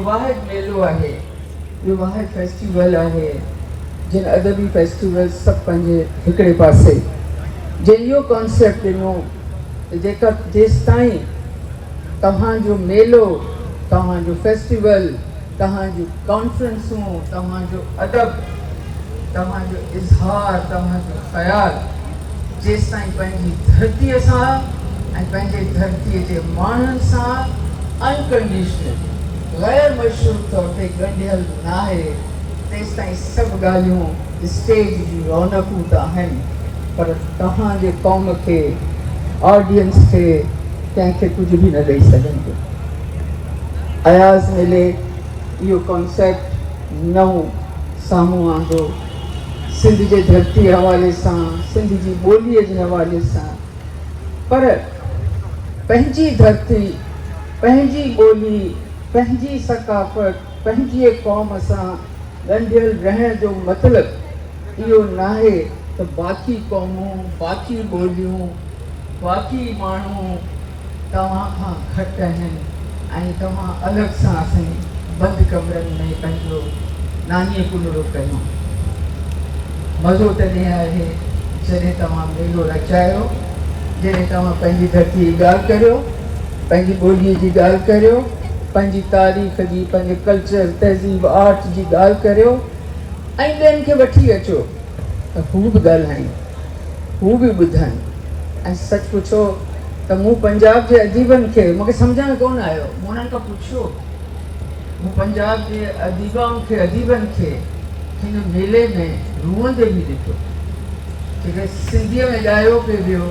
واحد ميلو آهي، اهو واحد فيسٽيول آهي، جن ادبي فيسٽيولز سڀ پنهنجي هڪڙي پاسي، جنهن اهو ڪانسيپٽ ڏنو ته جيڪا جيستائين توهان جو ميلو، توهان جو فيسٽيول، توهان جون ڪانفرنسون، توهان جو ادب، توهان جو اظهار، توهان جو خيال جيستائين پنهنجي ڌرتيء سان ۽ پنهنجي ڌرتيء جي ماڻهن سان انڪنڊيشنل، غير مشروط طور تي ڳنڍيل ناهي، تيستائين سڀ ڳالهيون اسٽيج جون رونقون ته آهن پر توهان جي قوم کي، آڊينس کي ڪنهن کي ڪجهه به نه ڏئي سگهنديون. اياز ملي اهو ڪانسيپٽ نئون سامهون آندو. سنڌ جي ڌرتيء حوالي سان، سنڌ جي ٻوليء جي حوالي سان پر پنهنجي ڌرتي، پنهنجي ٻولي، پنهنجي ثقافت، پنهنجيء قوم سان ڳنڍيل رهڻ جو مطلب اهو ناهي ته باقي قومون، باقي ٻوليون، باقي ماڻهو توهان کان گهٽ آهن ۽ توهان الڳ سان اسين بند ڪمرن ۾ پنهنجو نانيء ڪنرو ڪيون. مزو تڏهن آهي جڏهن توهان ميلو رچايو، جڏهن توهان پنهنجي ڌرتيء جي ڳالهه ڪريو، پنهنجي ٻوليء جي ڳالهه ڪريو، پنهنجي تاريخ جي، پنهنجي ڪلچر، تهذيب، آرٽ جي ڳالهه ڪريو ۽ ٻين کي وٺي اچو ته هو به ڳالهائين. هو به ٻڌن ۽ سچ پڇو ته مون پنجاب جي اديبن کي مون کي سمجهه ۾ ڪونه آيو مون انهن کان پڇيو مون پنجاب جي اديبائن کي اديبن کي هن ميلي ۾ روئندي به ڏٺو جيڪي سنڌيء ۾ ڳايو پئي ويو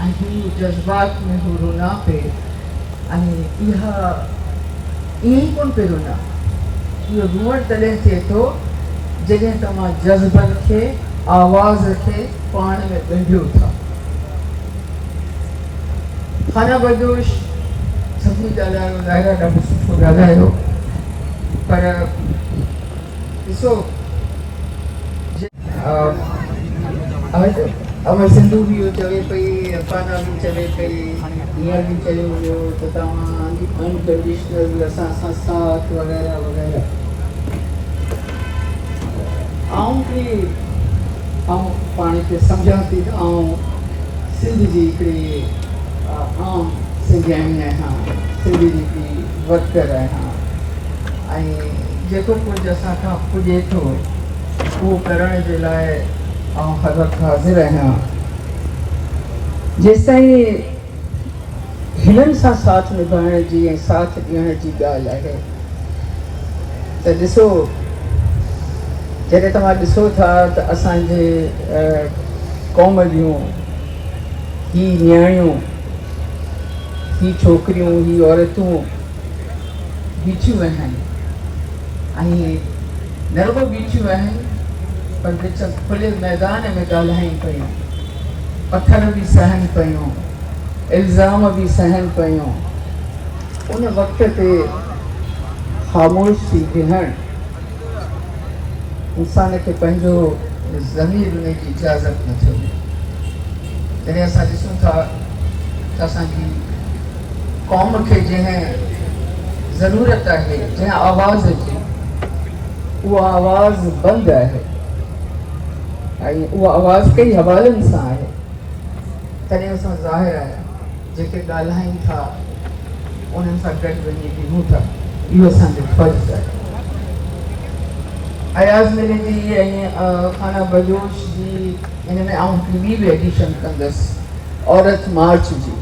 ۽ هو جذبات ۾ هو رونا پئي ۽ اها ائين ئي ڪونه پئي رونا اهو روئڻ تڏهن ٿئي ٿو جڏهن توهان جذبن کي، آواز کي پاڻ ۾ ڳنڍيو ٿا. خانه بدوش سڀني ڳالهايو، ظاهر آهي ڏاڍو سٺو ڳالهايو پر ڏسو امر سنڌو به اهو چوي پئي، افسانه به چوي پئي، هينئر به چيو ويو ته توهان انڪنڊيشنل اسان سان ساٿ وغيره وغيره. آئون به آئون پاڻ کي سمجهان ٿي ته آئون سنڌ جي هڪڙي عام سنڌياڻي آهيان، سنڌ جي هڪڙي ورڪر آهيان ۽ جيڪو ڪجهه اسان کان پڄي ٿو اهو ڪرڻ جي لاء آئون هر وقت حاضر آهيان. جيستائين هنن سان ساٿ نڀائڻ جي ۽ ساٿ ڏيڻ جي ڳالهه آهي ته ڏسو جڏهن توهان ڏسو ٿا ته اسان جي قوم جون هي نياڻيون، هي ڇوڪريون، هي عورتون بيٺيون آهن ۽ نه رڳو بيٺيون آهن پر وچ کلي ميدان ۾ ڳالهائين پيون، پٿر به سهن پيون، الزام به سهن پيون. ان وقت تي خاموش ٿي بيهڻ انسان کي پنهنجو ضمير ان جي اجازت نٿو ڏئي. جڏهن اسان ڏسون ٿا ته اسان جي قوم کي جنهن ضرورت آهي، جنهن آواز جي، اهو آواز بند آهي ۽ اهو آواز ڪئي حوالن سان آهي، تڏهن اسان ظاهر آهي جيڪي ڳالهائين ٿا انهن سان گڏ وڃي بيهون ٿا، اهو اسان جو فرض آهي. اياز ملي جي ۽ خانه بدوش جي ان ۾ آئون هڪڙي ٻي به ايڊيشن ڪندس عورت مارچ جي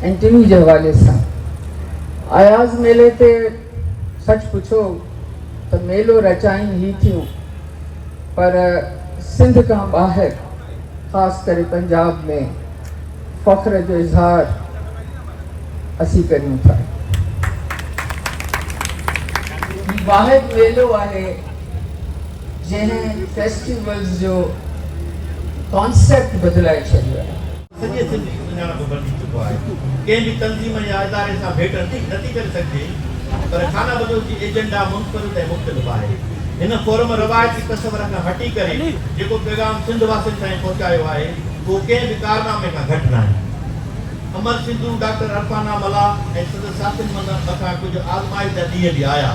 ۽ ٽنهي جي حوالي سان اياز ميلي تي سچ پڇو ته ميلو رچائين هي ٿيون پر سنڌ کان ٻاهر خاص ڪري پنجاب ۾ فخر جو اظهار اسين ڪريون ٿا. هي واحد ميلو آهي جنهن فيسٽيولز جو ڪانسيپٽ بدلائي ڇڏيو آهي. سڄي سنڌ جي سڃاڻپ بڻجي چڪو آهي. ڪنهن به تنظيم يا اداري سان ڀيٽ نٿي ڪري سگهجي پر خانه بدوش جي ايجنڊا منفرد ۽ مختلف آهي. هن فورم روايتي تصور کان هٽي ڪري جيڪو پيغام سنڌ واسين تائين پهچايو آهي اهو ڪنهن به ڪارنامي کان گهٽ ناهي. امر سنڌو، ڊاڪٽر عرفانه ملاح ۽ سندس ساٿين مٿان ڪجهه آزمائش جا ڏينهن به آيا،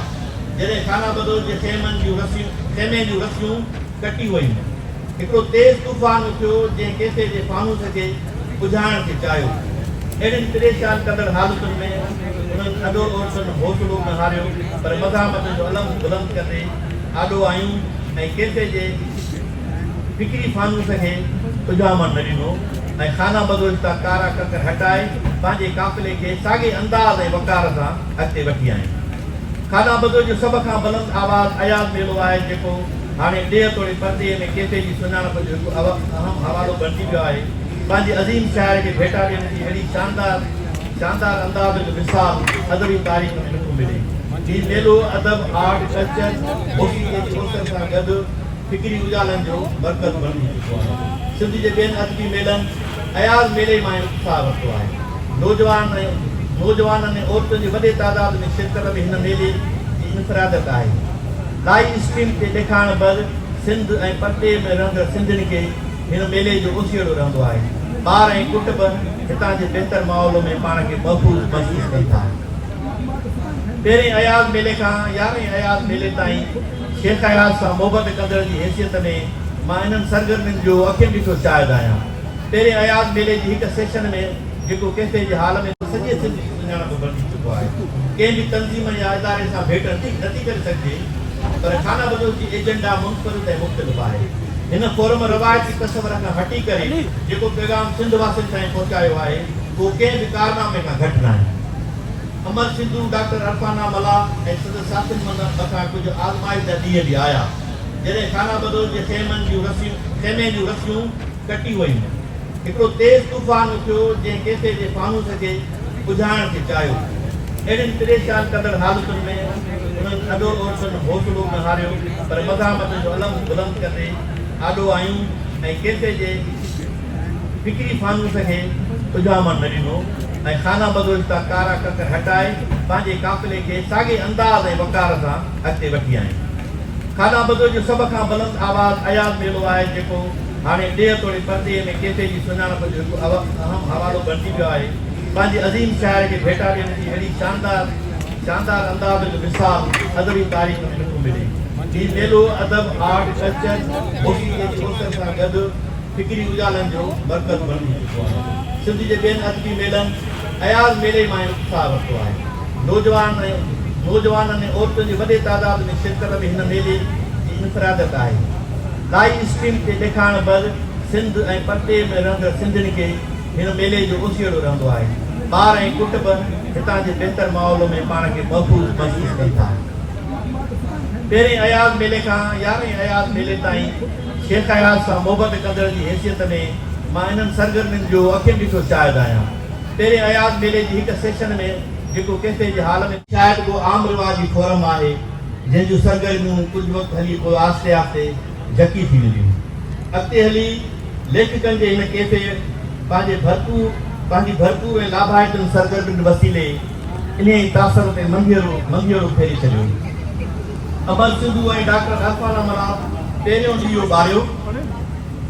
جڏهن خانه بدوش جي خيمن جون رسيون خيمي جون رسيون ڪٽيون ويون. هڪڙو تيز طوفان اٿيو، جنهن ڪيفي جي فانوس کي اجهائڻ ٿي چاهيو. اهڙين پريشان ڪندڙ حالتن ۾ انهن اڏول عورتن حوصلو نه هاريو، پر مزاحمت جو علم بلند ڪندي آڏو آيون ۽ ڪيفي جي فڪري فانوس کي اجهامڻ نه ڏنو ۽ خانه بدوش تان ڪارا ڪڪر هٽائي پنهنجي قافلي کي ساڳئي انداز ۽ وقار سان اڳتي وٺي آيون. خانه بدوش جو سڀ کان بلند آواز اياز ميلو آهي جيڪو هاڻي ڏيهه توڙي پرڏيهه ۾ ڪيفي جي سڃاڻپ جو هڪ اهم حوالو بڻجي ويو آهي. پنهنجي عظيم شاعر کي ڀيٽا ڏيڻ جي اهڙي شاندار شاندار انداز جو مثال ادبي تاريخ ۾ نٿو ملي. هي ميلو ادب، آرٽ، ڪلچر، موسيقيء جي اوسر سان گڏ فڪري اجالن جو مرڪز بڻجي چڪو آهي. سنڌ جي ٻين ادبي ميلن اياز ميلي مان ئي اتساهه ورتو آهي. نوجوان ۽ نوجوانن ۽ عورتن جي وڏي تعداد ۾ شرڪت به هن ميلي جي انفراديت آهي. لائيو اسٽريم تي ڏيکارڻ بعد سنڌ ۽ پرڏيهه ۾ رهندڙ سنڌين کي هن ميلي جو اوسيئڙو رهندو آهي. ٻار ۽ ڪٽ به هتان جي بهتر ماحول ۾ پاڻ کي محفوظ محسوس ڪن ٿا. پهرين اياز ميلي کان يارهين اياز ميلي تائين شيخ اياز سان محبت ڪندڙ جي حيثيت ۾ مان انهن سرگرمين جو اکين ڏٺو شاهد آهيان. پهرين اياز ميلي جي هڪ سيشن ۾ جيڪو ڪيفي جي هال ۾ سڄي سنڌ جي سڃاڻپ بڻجي چڪو آهي. ڪنهن به تنظيم يا اداري سان ڀيٽ نٿي ڪري سگهجي پر خانه بدوش جي ايجنڊا منفرد ۽ مختلف آهي. هن فورم روايتي تصور کان هٽي ڪري جيڪو پيغام سنڌ واسين تائين پهچايو آهي اهو ڪنهن به ڪارنامي کان گهٽ ناهي. امر سنڌو، ڊاڪٽر عرفانه ملاح ۽ سندس ساٿين مٿان ڪجهه آزمائش جا ڏينهن به آيا، جڏهن خانه بدوش جي خيمن جون رسيون خيمي جون رسيون ڪٽيون ويون. هڪڙو تيز طوفان اٿيو، جنهن ڪيفي جي فانوس کي اجهائڻ ٿي چاهيو. اهڙين پريشان ڪندڙ حالتن ۾ انهن اڏول عورتن حوصلو نه هاريو، پر مزاحمت جو علم بلند ڪندي آڏو آيون ۽ ڪيفي جي فڪري فانوس کي اجهامڻ نه ڏنو ۽ خانه بدوش تان ڪارا ڪڪر هٽائي پنهنجي قافلي کي ساڳئي انداز ۽ وقار سان اڳتي وٺي آيون. خانه بدوش جو سڀ کان بلند آواز اياز ميلو آهي جيڪو هاڻي ڏيهه توڙي پرڏيهه ۾ ڪيفي جي سڃاڻپ جو هڪ اهم حوالو بڻجي ويو آهي. پنهنجي عظيم شاعر کي ڀيٽا ڏيڻ جي اهڙي شاندار شاندار انداز جو مثال ادبي تاريخ ۾ نٿو ملي. هي ميلو ادب، آرٽ، ڪلچر، موسيقيء جي اوسر سان گڏ فڪري اجالن جو مرڪز بڻجي چڪو آهي. سنڌ جي ٻين ادبي ميلن اياز ميلي مان ئي اتساهه ورتو آهي. نوجوان ۽ نوجوانن ۽ عورتن جي وڏي تعداد ۾ شرڪت به هن ميلي جي انفراديت آهي. لائيو اسٽريم تي ڏيکارڻ بعد سنڌ ۽ پرڏيهه ۾ رهندڙ سنڌين کي هن ميلي جو اوسيئڙو رهندو آهي. ٻار ۽ ڪٽ به هتان جي بهتر ماحول ۾ پاڻ کي محفوظ محسوس ڪن ٿا. پهرين اياز ميلي کان يارهين اياز ميلي تائين شيخ اياز سان محبت ڪندڙ جي حيثيت ۾ مان انهن سرگرمين جو اکين ڏٺو شاهد آهيان. پهرين اياز ميلي جي هڪ سيشن ۾ جيڪو ڪيفي جي هال ۾. شايد ڪو عام رواجي فورم آهي جنهن جون سرگرميون ڪجهه وقت هلي پوء آهستي آهستي جهڪي ٿي وينديون. اڳتي هلي ليکڪن جي هن ڪيفي پنهنجي ڀرپور پنهنجي ڀرپور ۽ لاڀائتين سرگرمين وسيلي انهيء تاثر تي منڌيئڙو منڌيئڙو ڦيري ڇڏيو. امر سنڌو ۽ ڊاڪٽر عرفان امراء پهريون ڏيئو ٻاريو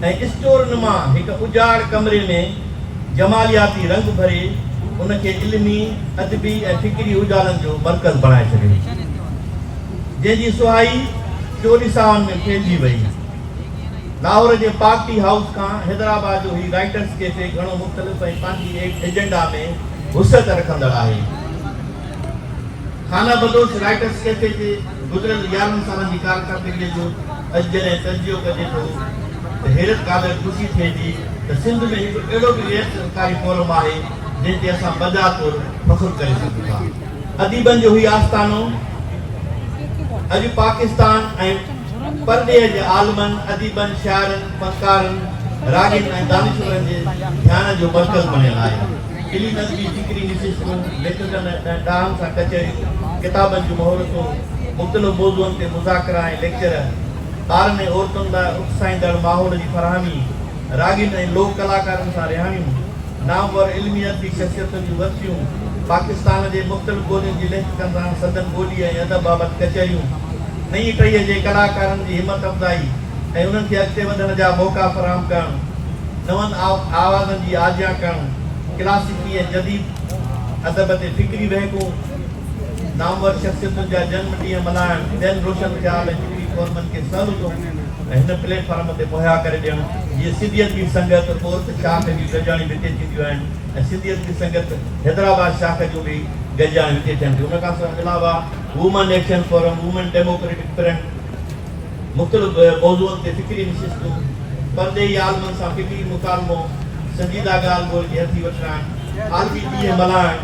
۽ اسٽور نما هڪ اجاڙ ڪمري ۾ جمالياتي رنگ ڀري ان کي علمي، ادبي ۽ فڪري اجالن جو مرڪز بڻائي ڇڏيو، جنهن جي سهائي چوڏسائن ۾ ڦهلجي وئي. لاهور جي پاڪ ٽي هائوس کان حيدرآباد جو هي رائٽرس ڪيفي گهڻو مختلف ۽ پنهنجي ايجنڊا ۾ وسعت رکندڙ آهي. خانه بدوش رائٽرس ڪيفي جي گذريل 11 سالن جي ڪارڪردگيء جو اڄ جڏهن تجزيو ڪجي ٿو ته حيرت قادر خوشي ٿئي ٿي ته سنڌ ۾ هڪ اهڙو به غير سرڪاري فورم آهي جنهن تي اسان بجا طور فخر ڪري سگهون ٿا. اديبن جو هي آستانو اڄ پاڪستان ۽ پرڏيهه جي عالمن، اديبن، شاعرن، فنڪارن، راڳين ۽ دانشورن جي ڌيان جو مرڪز بڻيل آهي. علمي ادبي فڪري نشستون، ليکڪن ۽ ڏاهن سان ڪچهريون، ڪتابن جون مهورتون، مختلف موضوعن تي مذاڪرا ۽ ليڪچر، ٻارن ۽ عورتن لاء اتساهيندڙ ماحول جي فراهمي، راڳين ۽ لوڪ ڪلاڪارن سان رهاڻيون، نامور علمي ادبي شخصيتن جون ورسيون، پاڪستان جي مختلف ٻولين جي ليکڪن سان سندن ٻوليء ۽ ادب بابت ڪچهريون، نئين ٽهيء جي ڪلاڪارن جي همت افزائي ۽ انهن کي اڳتي وڌڻ جا موقعا فراهم ڪرڻ، نون آوازن جي آجيان ڪرڻ، ڪلاسيڪي ۽ جديد ادب تي فڪري وهڪون، نامور شخصيتن جا جنم ڏينهن ملهائڻ، ٻين روشن خيال ۽ فڪري فورمن کي سهولتون ۽ هن پليٽ فارم تي مهيا ڪري ڏيڻ، جيئن سنڌي ادبي سنگت ڪورٽ شاخ جون گڏجاڻيون به هتي ٿينديون آهن ۽ سنڌي ادبي سنگت حيدرآباد شاخ جون به گڏجاڻيون هتي ٿين ٿيون. ان کان علاوه women action forum, women democratic front, مختلف موضوعن تي فڪري نشستون، پرڏيهي عالمن سان فڪري مڪالمو، سنجيده ڳالهه ٻولهه کي هٿي وٺرائڻ، عالمي ڏينهن ملهائڻ،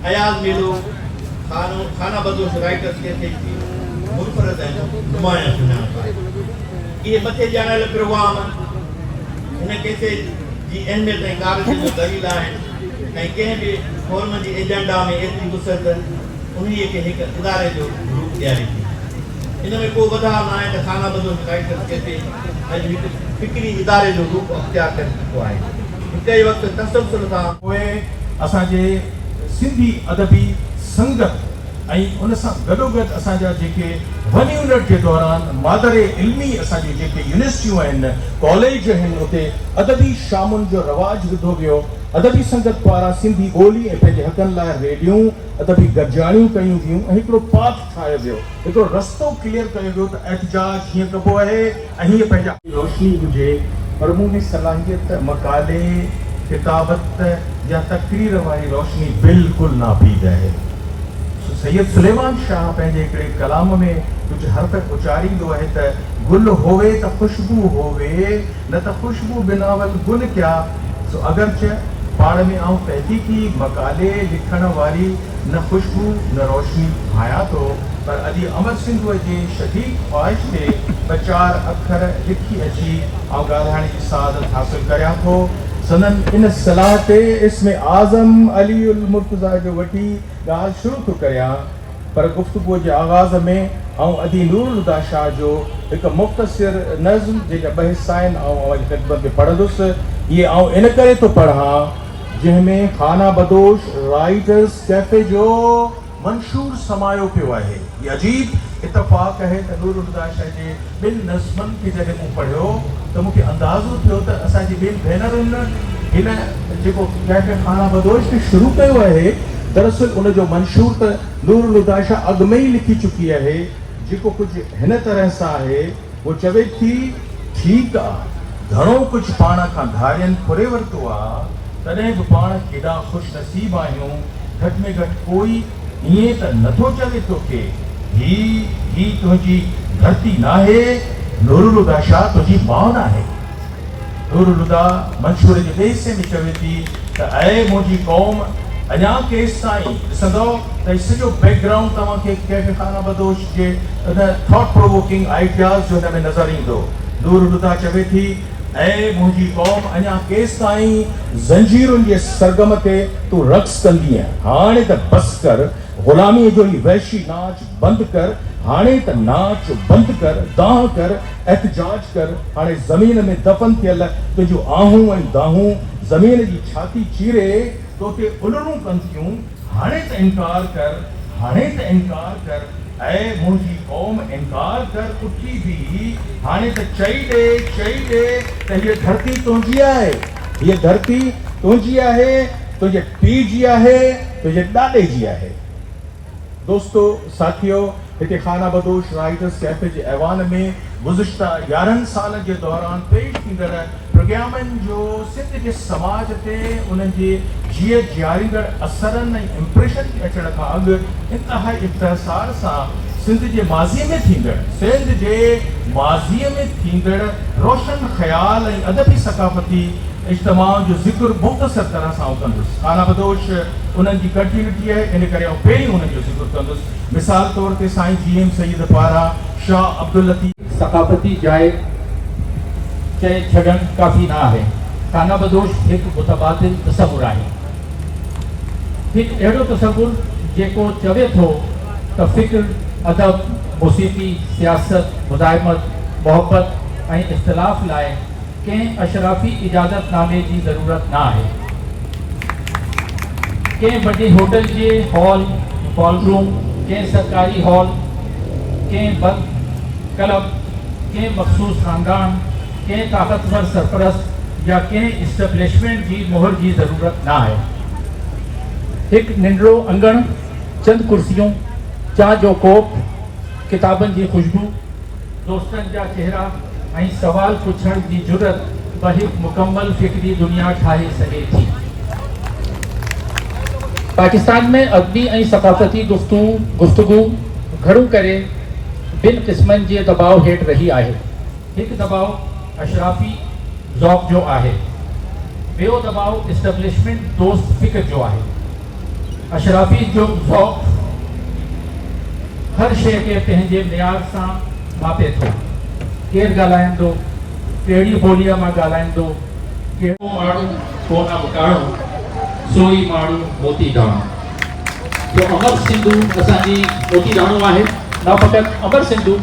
اياز ميلو، خانه بدوش رائيٽرز ڪيفي جي منفرد ۽ نمايان سڃاڻپ آهي. اهي مٿي ڄاڻايل پروگرام هن ڪيفي جي اهميت ۽ ڪارج جو دليل آهن ۽ ڪنهن به فورم جي ايجنڊا ۾ ايتري وسعت انهيء کي هڪ اداري جو روپ ڏياري ٿي. ان ۾ ڪو وڌاء ناهي ته خانه بدوش رائيٽرز ڪيفي اڄ هڪ فڪري اداري جو روپ اختيار ڪري چڪو آهي. هڪ ئي وقت تسلسل سان. پوء اسان جي سنڌي ادبي سنگت ۽ ان سان گڏوگڏ اسان جا جيڪي ون يونٽ جي دوران مادر علمي اسان جون جيڪي يونيورسٽيون آهن، ڪاليج آهن اتي ادبي شامن جو رواج وڌو ويو. ادبي سنگت پاران سنڌي ٻولي ۽ پنهنجي حقن لاء ريليون، ادبي گڏجاڻيون ڪيون ويون ۽ هڪڙو پاٿ ٺاهيو ويو، هڪڙو رستو ڪليئر ڪيو ويو ته احتجاج هيئن ڪبو آهي ۽ هيئن پنهنجا. روشني هجي پر مون ۾ صلاحيت مقالي، خطابت يا تقرير واري روشني بلڪل ناپيد آهي. سو سيد سليمان شاهه پنهنجي هڪڙي ڪلام ۾ ڪجهه حرف اچاريندو آهي ته گل هووي ته خوشبو هووي نه ته خوشبو بناول گل ڪيا سو اگرچه پاڻ ۾ آئون تحقيقي مقالي لکڻ واري نه خوشبو نه روشني ڀانيان ٿو پر ادي امر سنڌوء جي شديد خواهش تي ٻه چار اکر لکي اچي آئون ڳالهائڻ جي سعادت حاصل ڪريان ٿو. سندن ان صلاح تي اسم اعظم علي المرتضيٰ جو وٺي ڳالهه شروع ٿو ڪريان. پر گفتگوء جي آغاز ۾ آئون ادي نورالهديٰ شاهه جو هڪ مختصر نظم جنهن جا ٻه حصا آهن آئون اوهان جي خدمت ۾ پڙهندس. هيء آئون ان ڪري ٿو پڙهان جنهن ۾ خانه بدوش رائيٽرز ڪيفي جو منشور سمايو پيو آهي. هي عجيب اتفاق آهي ته نورالهديٰ شاهه جي ٻن نظمن کي جڏهن مون پڙهيو ته مون کي اندازو ٿيو ته اسان جي ٻن ڀينرن هن جيڪو ڪيفي خانه بدوش کي شروع ڪيو آهي دراصل ان جو منشور ته نور الهديٰ شاهه اڳ ۾ ئي لکي چڪي آهي جيڪو ڪجهه هن طرح سان آهي هوء چوي ٿي، ٺيڪ آ، گهڻو ڪجهه پاڻ کان ڌارين ڦري ورتو آ، تڏهن به پاڻ ڪيڏا خوش نصيب آهيون، گهٽ ۾ گهٽ ڪوئي ائين ته نٿو چوي توکي، هي، هي تنهنجي ڌرتي ناهي، نورالهديٰ شاهه تنهنجي ماء ناهي. نورالهديٰ منشور جي ٻئي حصي ۾ چوي ٿي ته اي منهنجي قوم! اڃا ڪيستائين؟ ڏسندؤ ته هي سڄو بيڪ گرائونڊ توهان کي ڪيفي خانه بدوش جي ان ٿاٽ پرووڪنگ آئيڊياز جو هن ۾ نظر ايندو. نورالهديٰ چوي ٿي، اي منهنجي قوم! اڃا ڪيستائين زنجيرن جي سرگم تي تون رقص ڪندينء؟ هاڻي ته بس ڪر، غلاميء جو هي وحشي ناچ بند ڪر، هاڻي ته ناچ بند ڪر، دانهن ڪر، احتجاج ڪر، هاڻي زمين ۾ دفن ٿيل تنهنجون آهون ۽ دانهون زمين جي ڇاتي چيري تو تي الرون ڪن ٿيون، هاڻي ته انڪار ڪر، هاڻي ته انڪار ڪر، اي منهنجي قوم انڪار ڪر، اٿي بيهه، هاڻي ته چئي ڏي، چئي ڏي ته هيء ڌرتي تنهنجي آهي، هيء ڌرتي تنهنجي آهي، تنهنجي پيء جي آهي، تنهنجي ڏاڏي جي آهي. دوستو، ساٿيو، هتي خانه بدوش رائيٽرز ڪيفي جي ايوان ۾ گذشته 11 سالن جي دوران پيش ٿيندڙ پروگرامن جو سنڌ جي سماج تي انهن جي جيء جياريندڙ اثرن ۽ امپريشن تي اچڻ کان اڳ انتهائي اختصار سان سنڌ جي ماضيء ۾ ٿيندڙ سنڌ جي ماضيء ۾ ٿيندڙ روشن خيال ۽ ادبي ثقافتي اجتماعن جو ذڪر مختصر طرح سان آئون ڪندس. خانه بدوش انهن جي ڪنٽينيوٽي آهي، ان ڪري آئون پهرين انهن جو ذڪر ڪندس. مثال طور تي سائين جي ايم سيد پاران شاهه عبداللطيف. ثقافتي جاء چئي ڇڏڻ ڪافي نه آهي. خانه بدوش هڪ متبادل تصور آهي. هڪ اهڙو تصور جيڪو چوي ٿو ته فڪر، ادب، موسيقي، سياست، مزاحمت، محبت ۽ اختلاف لاء ڪنهن اشرافي اجازت نامي جي ضرورت نه آهي. ڪنهن وڏي هوٽل جي هال، بال روم، ڪنهن سرڪاري هال، ڪنهن بند ڪلب، ڪنهن مخصوص خاندان، ڪنهن طاقتور سرپرست يا ڪنهن اسٽبلشمينٽ جي مهر جي ضرورت نه آهي. هڪ ننڍڙو اڱڻ، چند ڪرسيون، چانهه جو ڪوپ، ڪتابن جي خوشبو، دوستن جا چهرا ۽ سوال پڇڻ جي جرئت به هڪ مڪمل فڪري دنيا ٺاهي سگهي ٿي. پاڪستان ۾ ادبي ۽ ثقافتي گفتگو گهڻو ڪري ٻن قسمن جي دٻاء هيٺ رهي آهي. هڪ دٻاء اشرافي ذوق جو آهي، ٻيو دٻاء اسٽبلشمينٽ دوست فڪر جو آهي. اشرافي جو ذوق هر شيء کي پنهنجي معيار سان ماپي ٿو. ڪير ڳالهائيندو، ڪهڙي ٻوليء مان ڳالهائيندو، ڪهڙو ماڻهو ڪو نه وڪاڻو، سو ئي ماڻهو موتي داڻو. سو امر سنڌو اسان جي موتي داڻو آهي، نه فقط امر سنڌو.